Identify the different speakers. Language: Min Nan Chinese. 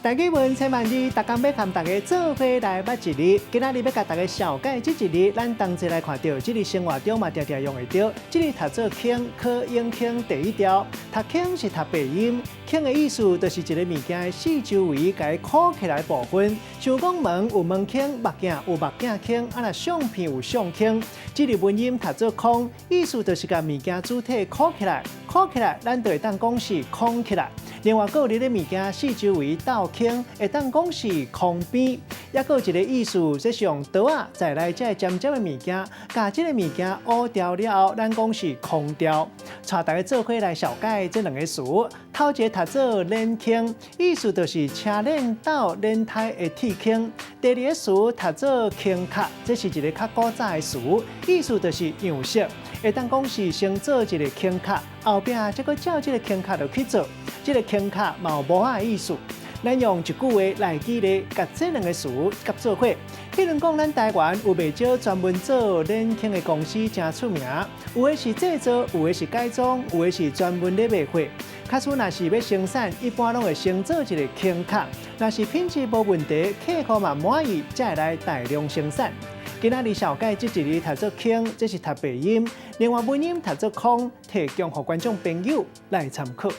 Speaker 1: 台語文千萬字，逐工欲共大家做伙來捌一字。今仔日欲共大家紹介這一字，咱同齊來看著，這个生活中嘛定定用會著。這个讀做坑，可永坑第一調，讀坑是讀白音，坑的意思就是一个物件的四周圍共伊箍起來的部分。像講門有門坑，目鏡有目鏡坑，啊若相片有相坑。這个文音讀做空，意思就是共物件主體箍起來，箍起來，咱就會當講是空起來。另外，閣有佇咧物件四周圍鬥空，會當講是空邊。抑閣有一個意思，這是用刀仔在來這個尖尖的物件，共這个物件挖掉了後，咱講是空掉。帶大家做伙來紹介這兩个詞，頭一个讀做輪坑，意思就是車輪鬥輪胎的鐵坑。第二个詞讀做坑殼，這是一个較古早的詞，意思就是樣式，會當講是先做一个坑殼，後壁才閣照這个坑殼落去做。這个坑殼嘛有模仔的意思。咱用一句話來舉例，共這兩个詞夾做伙。譬如講，咱台灣有袂少專門做輪坑的公司，誠出名。有的是製造，有的是改裝，有的是專門咧賣貨。假使若是欲生產，一般攏會先做一个坑殼。若是品質無問題，客戶嘛滿意，才會來大量生產。今仔日紹介這一字讀做坑，這是讀白音；另外文音讀做空，提供予觀眾朋友來參考。